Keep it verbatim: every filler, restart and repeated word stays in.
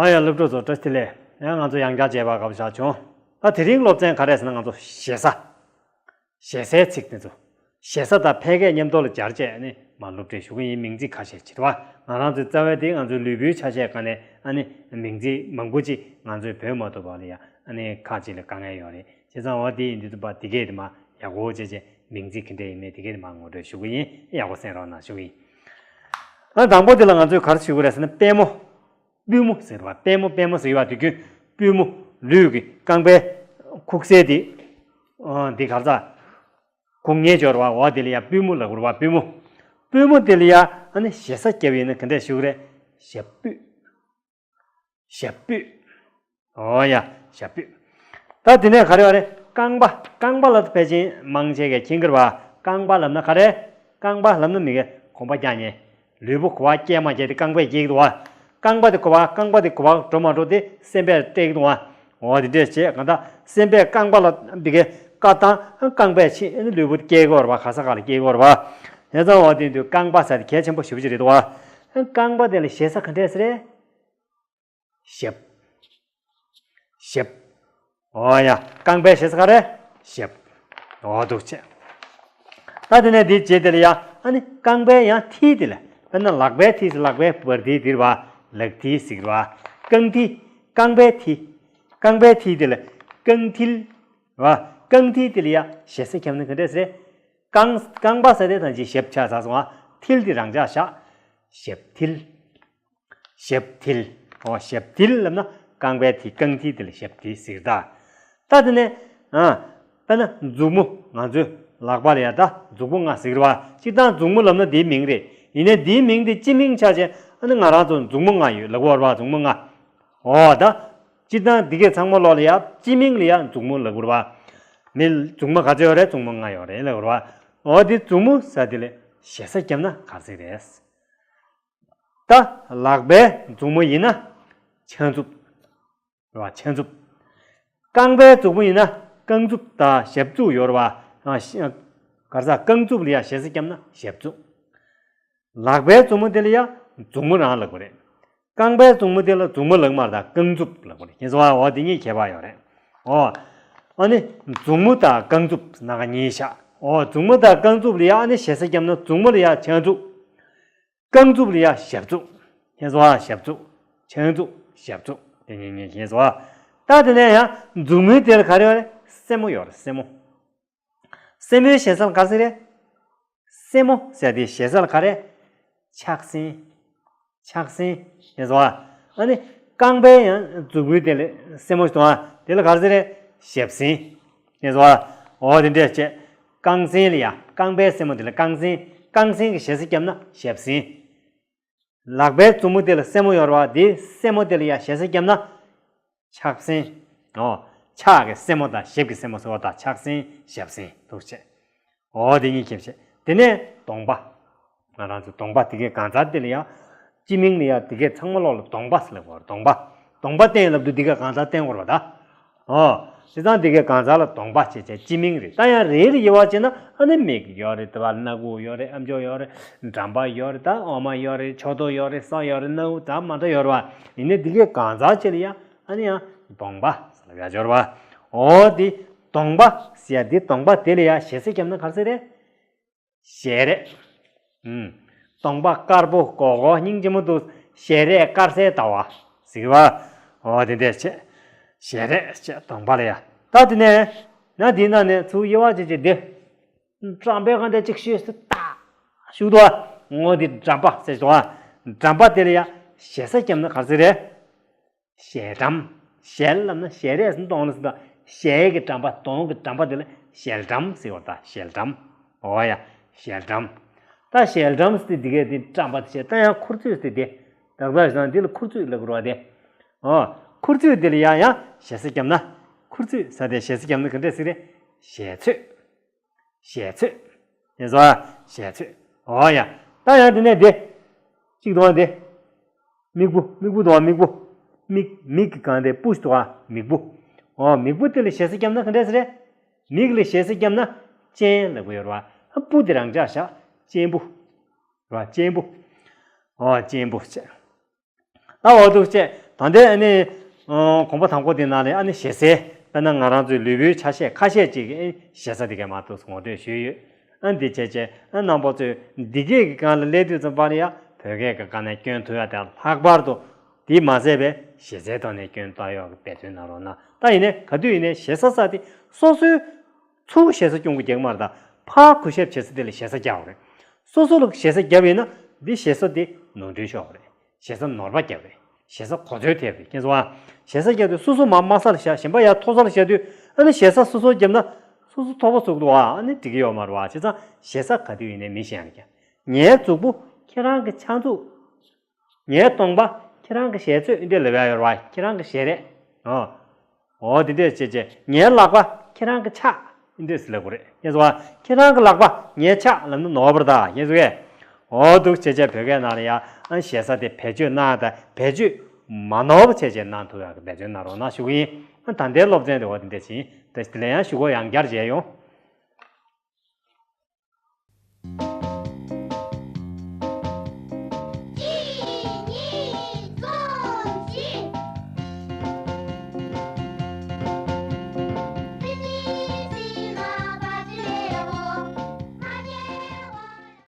ཨ་ཡ། སློབ་ཕྲུག་ཚོ་བཀྲ་ཤིས་བདེ་ལེགས། ཡང་ང་ཚོ་ཡང་བསྐྱར་མཇལ་བར་དགའ་པོ་ཞིག་བྱུང་། ད་དེ་རིང་སློབ་ཚན་ག་རེ་ཟེར་ན། ང་ཚོ་ཞེ་ས། ཞེ་སའི་ཚིག་དེ་ཚོ། ཞེ་ས་དང་ཕལ་སྐད་མཉམ་དུ་ལ་སྦྱར་བྱས་ནི་མར་སློབ་ཁྲིད་ཞུ་གི་ཡིན། མིང་ཚིག་ཁ་ཤས་བྱེད་པ། ང་རང་ཚོའི་རྩ་བའི་དེ་ང་ཚོའི་ལུས་པོའི་ཆ་ཤས་ག་ནས་ཨ་ནི་མིང་ཚིག་མང་པོ་ཅིག་ང་ཚོས་བོད་མ་ཐུབ་པ་ལ་ཡང་ཨ་ནི་ཁག་ཅིག་ལ་དཀའ་ངལ་ཡོད་རེད། བྱས་ཙང་འོ་དེ་ཡིན་དུས་ཙམ་པ་དེ་གས་དེ་མར་ཡག་པོ་བྱས་བྱས་མིང་ཚིག་ག་འདྲས་ཡིན་མིན་དེ་གས་དེ་མར་ངོ་སྤྲོད་ཞུ་གི་ཡིན། ཡག་པོ་གསན་རོགས་གནང་ཞུ་གི་ཡིན། ཨ་དང་པོ་དེ་ལ་ང་ཚོས་ག་རེ་ཞུ་གི་རེད་ཟེར་ན། པུས་མོ། པུས་མོ་ཟེར་བ། པུས་མོ། པུས་མོ་ཟེར་བ་དུས་རྒྱུན་པུས་མོ། ལུས་ཀྱི་རྐང་པའི་ཁུག་སེ་དེ། ཨ་འདི་ག་རེ་ཟ། ཁུག་ངེས་སྦྱོར་བ། འོ་དེ་ལ་ཡ་པུས་མོ་ལབ་དགོས་རེད་པ། པུས་མོ། པུས་མོ་དེ་ལ་ཡ་ཨ་ནི་ཞེ་ས་བརྒྱབ་ཡིན་ན་ག་འདྲས་ཞུ་གི་རེད། ཞབས་པུས། ཞབས་པུས། འོ་ཡ། ཞབས་པུས། ད་དེ་ནས་ག་རེ་ཡོད་རེད། རྐང་པ། རྐང་པ་ལ་ཕལ་ཆེར་མང་ཆེ་གས་མཁྱེན་གྱི་རེད་པ། རྐང་པ་ལབ་ན་ག་རེ། རྐང་པ་ལབ་ན་མི་གས་གོམ་པ་རྒྱག་མཁན། ལུས་པོ་ག་པར་བསྐྱལ་མ་བསྐྱལ་དེ་རྐང་པས་བསྐྱལ་གྱི་འདུག་པ། རྐང་པ་དེ་ག་པར། རྐང་པ་དེ་ག་པར་འགྲོ་མ་འགྲོ་དེ་སེམས་པས་སྤྲད་ཀྱི་འདུག་པ། འོ་དེ་འདྲས་བྱས་གང་ལྟར་སེམས་པས་རྐང་པ་ལ་འདི་གས་བཀའ་བཏང་། རྐང་པས་ཕྱིན་ནི་ལུས་པོ་དེ་བསྐྱལ་གྱི་ཡོད་རེད་པ། ག་ས་ག་ལ་བསྐྱལ་གྱི་ཡོད་རེད་པ། དེ་ཙང་འོ་དེ་དུས་རྐང་པ་ཟེར་དེ་གལ་ཆེན་པོ་ཞེ་པོ་ཅིག་རེད་འདུག་པ། རྐང་པ་དེ་ལ་ཞེ་ས་ག་འདྲས་ཟེར་རེད། ཞབས། ཞབས། འོ་ཡ། རྐང་པའི་ཞེ་ས་ག་རེ། ཞབས། འོ་འདུག་བྱས། ད་དེ་ནས་དེ་རྗེས་དེ་ལ་ཡ་ཨ་ནི་རྐང་པའི་ཡང་མཐིལ་དེ་ལ། དཔེར་ན་ལག་པའི་མཐིལ་ཟེར། ལག་པའི་བར་མཐིལ་དེ་རེད་པ། ལག་མཐིལ་ཟེར་གྱི་རེད་པ། རྐང་མཐིལ། རྐང་པའི་མཐིལ། རྐང་པའི་མཐིལ་དེ་ལ་རྐང་མཐིལ་རེད་པ། རྐང་མཐིལ་དེ་ལ་ཡ་ཞེ་ས་བརྒྱབ་ན་ག་འདྲས་ཟེར། རྐང་། རྐང་པ་ཟེར་དེ་ད་ཅིག་ཞབས་ཆགས་ཚར་སོང་ང་། མཐིལ་དེ་རང་འཇགས་བཞག་ཞབས་མཐིལ། ཞབས་མཐིལ། འོ་ཞབས་མཐིལ་ལབ་ན་རྐང་པའི་མཐིལ། རྐང་མཐིལ་དེ་ལ་ཞབས་མཐིལ་ཟེར་ད། ད་དེ་ནས་ཨ་དཔེར་ན་མཛུབ་མོ། ང་ཚོའི་ལག་པ་ལ་ཡ་ད་མཛུབ་མོ་ལྔ་ཟེར་གྱི་རེད་པ། སྤྱིར་བཏང་མཛུབ་མོ་ལབ་ན་དེའི་མིང་རེད། ཡིན་ནའི་དེའི་མིང་དེ་སྤྱི་མིང་ཆགས་བྱས་ཨ་ནི་ང་རང་ཚོ་མཛུབ་མོ་ལྔ་ཡོད་ལབ་ཀྱི་ཡོད་རེད་པ། མཛུབ་མོ་ལྔ། འོ་ད་སྤྱིར་བཏང་འདི་གས་ཚང་མ་ལོག་ལ་ཡ་སྤྱི་མིང་ལ་ཡ་མཛུབ་མོ་ལབ་ཀྱི་ཡོད་རེད་པ། མི་མཛུབ་མོ་ག་ཚོད་ཡོད་རེད། མཛུབ་མོ་ལྔ་ཡོད་རེད་ལབ་ཀྱི་ཡོད་རེད་པ། འོ་དེ་མཛུབ་མོ་ཟེར་དེ་ལ་ཞེ་ས་བརྒྱབ་ན་ག་རེ་ཟེར་རེད། ད་ལག་པའི་མཛུབ་མོ་ཡིན་ན་ཕྱག་མཛུབ་རེད་པ། ཕྱག་མཛུབ། རྐང་པའི་མཛུབ་མོ་ཡིན་ན་རྐང་མཛུབ་དང་ཞབས་མཛུབ་ཡོད་རེད་པ། ཨ་ཞེ་ག་རེ་ཟ། རྐང་མཛུབ་ལ་ཡ་ཞེ་ས་བརྒྱབ་ན་ཞབས་མཛུབ། ལག་པའི་མཛུབ་མོ་དེ་ལ་ཡ་མཛུབ་མོ་རང་ལབ་ཀྱི་རེད། རྐང་པའི་མཛུབ་མོ་དེ་ལ་མཛུབ་མོ་ལབ་ཀྱི་མ་རེད། ད་རྐང་མཛུབ་ལབ་ཀྱི་རེད། ཁྱེད་ཚོ་ཨ། འོ་དེ་གཉིས་ཁྱད་པར་ཡོད་རེད། འོ་ཨ་ནི་མཛུབ་མོ་དང་རྐང་མཛུབ་སྣ་ཁ་གཉིས་བཞག་འོ་མཛུབ་མོ་དང་རྐང་མཛུབ་ལ་ཡ་ཨ་ནི་ཞེ་ས་བརྒྱབ་ན་མཛུབ་མོ་ལ་ཡ་ཕྱག་མཛུབ། རྐང་མཛུབ་ལ་ཡ་ཞབས་མཛུབ། ཁྱེད་ཚོ་ཨ། ཞབས་མཛུབ། ཕྱག་མཛུབ། ཞབས་མཛུབ། དེ་གཉིས་གཉིས། ཁྱེད་ཚོ་ཨ། ད་དེ་ནས་ཡང་མཛུབ་མོའི་དེ་ལ་ག་རེ་ཡོད་རེད། སེན་མོ་ཡོད་རེད། སེན་མོ། སེན་མོའི་ཞེ་ས་ལ་ག་རེ་ཟེར་རེད། སེན་མོ་ཟེར་དེ་ཞེ་ས་ལ་ག་རེ། ཕྱག་སེན། ཕྱག་སེན། ཁྱེད་ཚོ་ཨ། ཨ་ནི་རྐང་པའི་ཡང་མཛུབ་གུའི་དེ་ལ་སེན་མོ་ཞིག་འདུག་ཨ། དེ་ལ་ག་རེ་ཟེར་རེད། ཞབས་སེན། ཁྱེད་ཚོ་ཨ། འོ་དེ་འདྲས་བྱས། རྐང་སེན་ལ་ཡ། རྐང་པའི་སེན་མོ་དེ་ལ་རྐང་སེན། རྐང་སེན་གྱི་ཞེ་ས་བརྒྱབ་ན་ཞབས་སེན། ལག་པའི་མཛུབ་མོ་དེ་ལ་སེན་མོ་ཡོད་རེད་པ། དེའི་སེན་མོ་དེ་ལ་ཡ་ཞེ་ས་བརྒྱབ་ན་ཕྱག་སེན། འོ། ཕྱག་གི་སེན་མོ་དང་ཞབས་ཀྱི་སེན་མོ་ཟེར་བ་དང་། ཕྱག་སེན། ཞབས་སེན། འདུག་བྱས། འོ་དེ་གཉིས་ཁྱེད་བྱས། དེ་ནས་གདོང་པ། ང་རང་ཚོ་གདོང་པ་དེ་གའི་གང་ཟག་དེ་ལ་ཡ། སྤྱི་མིང་ལ་ཡ་དེ་གའི་ཚང་མ་ལོག་ལ་གདོང་པ་ཟེར་ལབ་ཀྱི་ཡོད་རེད། གདོང་པ། གདོང་པ་བསྟན་ལབ་དུས་དེ་གའི་གང་ཟག་བསྟན་དགོས་རེད་པ་ད། ཨོ། བྱས་ཙང་དེ་གའི་གང་ཟག་ལ་གདོང་པ་ཞེས་བྱའི་སྤྱི་མིང་རེད། ད་ཡང་རེ་རེ་དབྱེ་བ་ཕྱེ་ན་ཨ་ནི་མིག་ཡོད་རེད། དེ་བ་སྣ་ཁུག་ཡོད་རེད། ཨམ་ཅོག་ཡོད་རེད། འགྲམ་པ་ཡོད་རེད། ད་འོ་མ་ཡོད་རེད། ཕྱོགས་མདོག་ཡོད་རེད། ས་ཡོད་རེད། སྣ་ཁུག་ད་མ་འདྲ་ཡོད་རེད་པ། ཡིན་ནའི་དེ་གའི་གང་ཟག་ཅིག་ལ་ཡང་ཨ་ནི་ཡང་གདོང་པ་ཟེར་ལབ་ཡ་ཡོད་རེད་པ། ཨོ་དེ་གདོང་པ་ཟེར་ཡ་དེ། གདོང་པ་དེ་ལ་ཡང་ཞེ་ས་བརྒྱབ་ན་ག་རེ་ཟེར་རེད། ཞལ་རས། ཨུམ། གདོང་པ་དཀར་པོ་སྒོར་སྒོར་སྙིང་རྗེ་མོ་འདུག་ཞལ་རས་དཀར་གསལ་ཟླ་བ་ཟེར་གྱི་རེད་པ། འོ་དེ་འདྲས་བྱས། ཞལ་རས་བྱས་གདོང་པ་ལ་ཡ། ད་དེ་ནས་ན་དེའི་ནང་ནས་ཚུར་དབྱེ་བ་ཕྱེ་བྱས་དེ། འགྲམ་པའི་སྒང་དེ་གཅིག་ཤོས་སུ་ཏག་ཞུགས་འདུག་པ། འོ་དེ་འགྲམ་པ་ཟེར་གྱི་འདུག་པ། འགྲམ་པ་དེ་ལ་ཡ་ཞེ་ས་བརྒྱབ་ན་ག་རེ་ཟེར་རེད། ཞལ་འགྲམ། ཞལ་ལབ་ན་ཞལ་རས་ཟེར། གདོང་ལ་ཟེར་དང་། ཞལ་གྱི་འགྲམ་པ། གདོང་གི་འགྲམ་པ་དེ་ལ་ཞལ་འགྲམ་ཟེར་བ་དང་། ཞལ་འགྲམ། འོ་ཡ། ཞལ་འགྲམ། ད་ཞལ་འགྲམ་ཟེར་དེ་གས་དེ་འགྲམ་པ་དེ་བྱས། ད་ཡང་མཁུར་ཚོས་ཟེར་དེ། ད་ག་ཟེར་ན་འདི་ལ་མཁུར་ཚོས་ལབ་དགོས་རེད་པ་དེ། ཨོ། མཁུར་ཚོས་དེ་ལ་ཡང་ཡང་ཞེ་ས་བརྒྱབ་ན། མཁུར་ཚོས་ཟེར་དེ་ཞེ་ས་བརྒྱབ་ན་ག་འདྲས་ཟེར་རེད། ཞལ་ཚོས། ཞལ་ཚོས། ཡིན་སོང་། ཞལ་ཚོས། འོ་ཡ། ད་ཡང་དེ་ནས་དེ། གཅིག་འདུག་པ་དེ། མིག་སྤུ། མིག་སྤུ་འདུག་པ། མིག་སྤུ། མིག་མིག་གི་སྒང་དེ་སྤུ་ཞིག་འདུག་པ། མིག་སྤུ། འོ་མིག་སྤུ་དེ་ལ་ཞེ་ས་བརྒྱབ་ན་ག་འདྲས་ཟེར་རེད། མིག་ལ་ཞེ་ས་བརྒྱབ་ན་སྤྱན་ལབ་ཀྱི་ཡོད་རེད་པ། སྤུ་དེ་རང་འཇགས་བཞག་སྤྱན་སྤུ། རེད་པ། སྤྱན་སྤུ། འོ་སྤྱན་སྤུ་བྱས། ད་འོ་འདུག་བྱས། ད་ལྟའི་ཨ་ནི་གོམ་པ་དང་པོ་དེ་ནང་ལ་ཨ་ནི་ཞེ་སའི་དཔེར་ན་ང་རང་ཚོའི་ལུས་པོའི་ཆ་ཤས་ཁ་ཤས་ཅིག་གི་ཞེ་ས་དེ་གས་མ་གཏོགས་ངོ་སྤྲོད་ཞུས་ཡོད། ཨ་འདི་བྱས་བྱས་ཨ་རྣམ་པ་ཚོས་འདི་གས་ཀྱི་སྒང་ལ་སླེབས་དུས་ཙམ་པ་ལ་ཡ་བོད་སྐད་ཀྱི་སྒང་ནས་སྐྱོན་ཐུབ་ཡ་དེ་ལྷག་པར་དུ་དེ་མ་ཟད་པའི་ཞེ་སའི་ཐོག་ནས་སྐྱོན་བཏགས་ཡོད་པའི་འབད་བརྩོན་གནང་རོགས་གནང་། ད་ཡིན་ནའི་ག་དུས་ཡིན་ནའི་ཞེ་ས་ས་དེ་སོ་སོའི་ཚུར་ཞེ་ས་སྐྱོན་དགོས་ཀྱི་མ་རེད། ད་ཕར་གུས་ཞབས་བྱེད་ས་དེ་ལ་ཞེ་ས་རྒྱག་དགོས་རེད། སོ་སོ་ལ་ཞེ་ས་བརྒྱབ་ཡིན་ན་འདི་ཞེ་ས་དེ་ནོར་འཁྲུལ་ཤོར་བ་རེད། ཞེ་ས་ནོར་བ་བརྒྱབ་རེད། ཞེ་ས་གོ་ཚོད་ཐེབས་རེད། ཁྱེད་ཚོ་ཨ་ཞེ་ས་བརྒྱབ་དུས་སོ་སོ་མ་དམའ་ས་ལ་བཞག་གཞན་པ་ཡར་མཐོ་ས་ལ་བཞག་དུས་ཨ་ནི་ཞེ་ས་སོ་སོ་བརྒྱབ་ན་སོ་སོ་མཐོ་པོ་ཚུགས་འདུག་ཨ། ཨ་ནི་འགྲིག་གི་ཡོད་མ་རེད་བ། བྱས་ཙང་ཞེ་ས་ག་དུས་ཡིན་ནའི་མི་གཞན་ལ་རྒྱག་ངའི་མཛུབ་མོ་ཁྱེད་རང་གི་ཕྱག་མཛུབ། ངའི་གདོང་པ་ཁྱེད་རང་གི་ཞལ་ཚོད་འདི་ལབ་ཡ་ཡོད་རེད་བ། ཁྱེད་རང་གི་ཞལ་རས། ཨོ། འོ་འདི་འདྲས་བྱས་བྱས་ངའི་ལག་པ་ཁྱེད་རང་གི་ཕྱག་འདི་འདྲས་ལབ་དགོས་རེད། ཁྱེད་ཚོ་ཁྱེད་རང་གི་ལག་པ་ངའི་ཕྱག་ལབ་ན་ནོར་བ་རེད་ད། ཁྱེད་ཚོ་གས། འོ་འདུག་བྱས་བྱས་བོད་སྐད་ནང་ལ་ཡ་ཨ་ཞེ་ས་དེ་བེད་སྤྱོད་གནང་དང་བེད་སྤྱོད་མ་ནོར་བ་བྱས་བྱས་གནང་ཐུབ་ཡག་གི་འབད་བརྩོན་གནང་རོགས་གནང་ཞུ་གི་ཡིན། ཨ་ད་ལྟའི་སློབ་ཚན་དེ་འོ་འདི་འདྲས་ཡིན། ད་དེ་ལ་ཡང་ཞུ་སྒོ་ཡང་བསྐྱར་མཇལ་ཡོང་།